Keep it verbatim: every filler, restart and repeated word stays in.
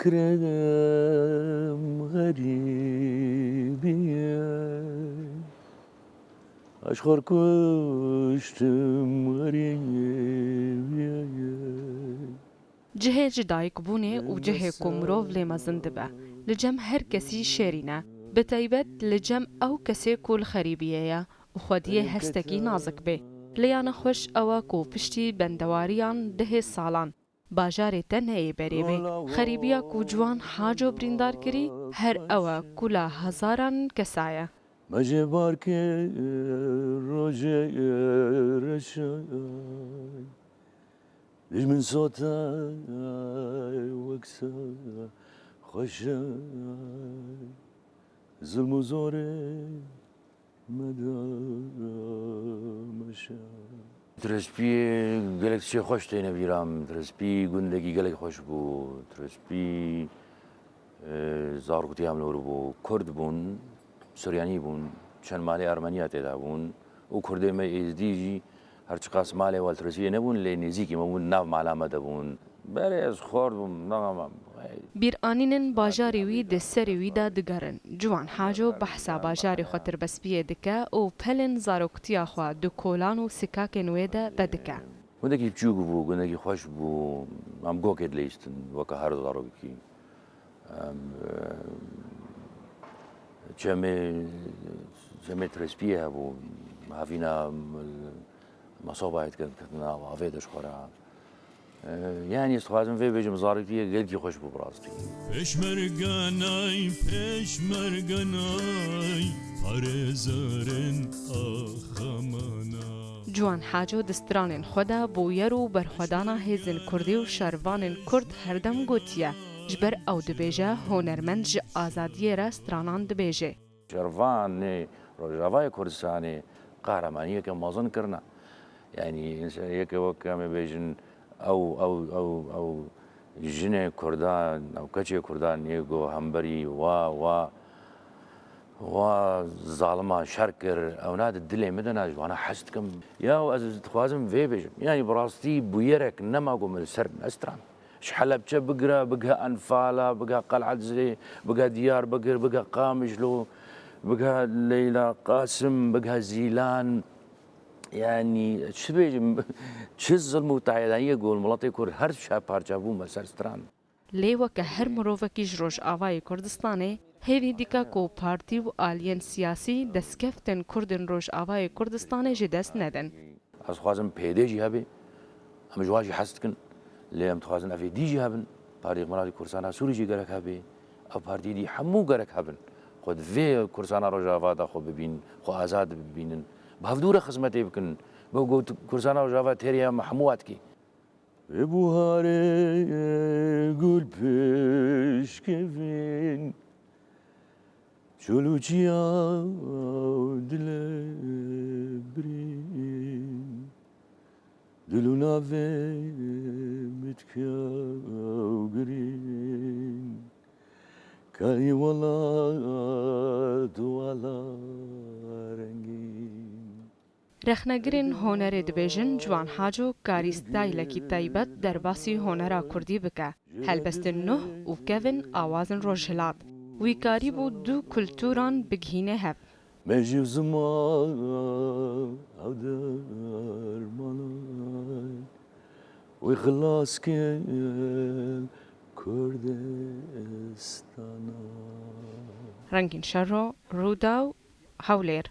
Kirem xerîbiyê, ez xwe kuştim xerîbiyê. Cihê ji dayikbûnê û cihê ku mirov lê mezin dibe, li cem her kesî şêrîn e. Bi taybet li cem ew kesê ku li xerîbiyê ye û xwediyê hestekî nazik bê. Lêya nexweş ew e ku piştî bendewariyan dehê salan bajarê te neyê berê bê. Xerîbiya ku Ciwan Haco birîndar kirî, her ew e ku la hezaran kesa ye. Me jê barkê rojê reşay, dijmin sotay wek ser xweşay, zilm û zorê me da meşay. Tirespiyê gelek tiştê xweş têne bîra min. Tirespî gundekî gelek xweş bû. Tirespî, e, zaroktiya min li wir bû. Kurd bûn, Suryanî bûn, çend malê Ermeniya tê de bûn û Kurdê me Êzdî jî her çiqas malê wan Tirespiyê nebûn, lê nêzîkî me bûn, nav mala me de bûn. Berê ez xort bûm, naxemam. Bîranînên bajarê wî di serê wî de digerin. Ciwan Haco behsa bajarê xwe Tirbespiyê dike û pelên zaroktiya xwe di kolan û sikakên wê de vedike. Gundekî biçûk bû, gundekî xweş bû. Em gokê dileyistin, weke her zarokekî. Em, e, çemê, çemê Tirespiyê hebû. Havîna, em, Mesobayê diket, ketina avê de ji xwe re. E, yanî ez dixwazim vê bêjim, zaroktiye gelkî xweş bû bi rastî. Pêşmerganay, pêşmerganay, parêzerên axamana. Ciwan Haco di stranên xwe de bûyer û berxwedana hêzên kurdî û şervanên kurd her dem gotiye, ji ber ew dibêje, hunermend ji azadiyê re stranan dibêje. Şervanê Rojavayê Kurdistanê qehremaniyeke mezin kirine. Yanî însan yeke wek em ê bêjin, ew, ew, ew, ew jinê Kurdan, ew keçê Kurdan yê ku hemberî wa, wa, wa zalima şer kir, ewna di dilê min de ne, ji wana hez dikim. Ya ez dixwazim vê bêjim. Yanî bi rastî bûyerek nema ku min li ser nestran. Ji Helebçe bigire, bighe Enfala, bighe Qel'e Dizrê, bighe Diyarbekir, bighe Qamişlo, bighe Leyla Qasim, bighe Zîlan. Yanî çi bêjim, çi zilm û tayedaniyê ku li miletê Kurd her şev parçe bû me ser stran. Lê weke her mirovekî ji Rojavayê Kurdistanê hêvî dike ku partî û aliyên siyasî destkeftên Kurdên Rojavayê Kurdistanê ji dest nedin. Ez dixwazim P D jî hebe, em ji wan jî hez dikin. Lê em dixwazin ev ê dî jî hebin. Partiyek Miralî Kurdistana Sûrî jî gerek hebe. Ev partiyê dî hemû gerek hebin. Xwe di vê Kurdistana Rojava de xwe bibînin, xwe azad bibînin. Bi hevdû re xizmetê bikin. Bi got Kurdistana Rojava têrê em hemû wa dikê. Ê buharê gul pêşkevin, çol û çiya dilê birîn, dil û navê mitkiya girîn, kayî welat wala rengîn. Rexnegirên hunerê dibêjin Ciwan Haco karî staylekî taybet derbasî hunera kurdî bike. Helbestên nuh û kevin awazên rojhilat. Wî karîbû du kulturan bigihîne hev. Mejî û ziman ew dermanay wî xilas kir Kurdistana. Rengîn Şero, Rûdaw, Hewlêr.